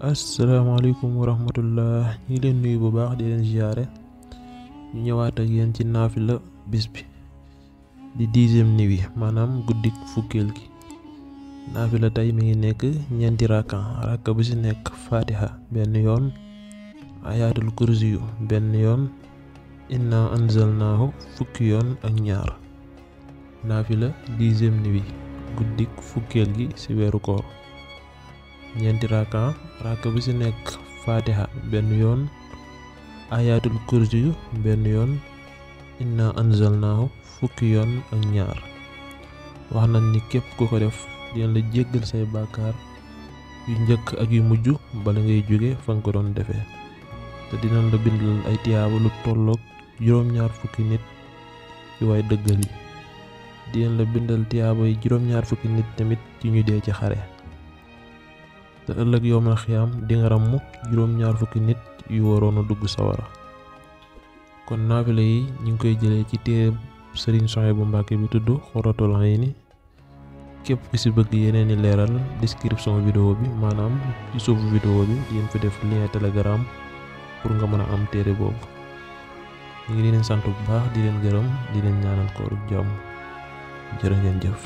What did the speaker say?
asalaamaaleykum wa rahmatullah ñi leen nuyu bu baax di leen ziyaare ñu ñëwaat ak yéen ci naafila bis bi di 10e nuit wi maanaam guddik fukkeel gi. naafila tey mi ngi nekk ñeenti rakka bu ci nekk fatiha benn yoon, ayatul kursi yu benn yoon, inna anzalnaahu fukki yoon ak ñaar. naafila 10e nuit wi guddik fukkeel gi ci weeru koor. ñeenti rakka bu ci nekk fatiha benn yoon, ayatul kursi yu benn yoon, inna anzalnaahu fukki yoon ak ñaar. wax nañ ni képp ku ko def dina la jéggal say bàkkaar yu njëkk ak yu mujj bala ngay jóge fa nga ko doon defee, te dinañ la bindal ay tiyaaba lu tolloog juróom-ñaar fukki nit ci way dëggal yi. dinañ la bindal tiyaaba yi juróom-ñaar fukki nit tamit ci ñu dee ci xare, te ëllëg yowmal xiyaam di nga ràmm juróom-ñaar fukki nit yu waroon a dugg sawara. kon naafila yi ñu ngi koy jëlee ci téere Sëriñ Souhaïbou Mbacké bi tudd Xuratul Ayni. képp ki ci bëgg yeneen i leeral description vidéo bi maanaam ci suufu vidéo bi yéen fi def lien Telegram pour nga mën a am téere boobu. ñu ngi leen sant bu baax di leen gërëm di leen ñaanal kooru jàmm. jërë ngeen jëf.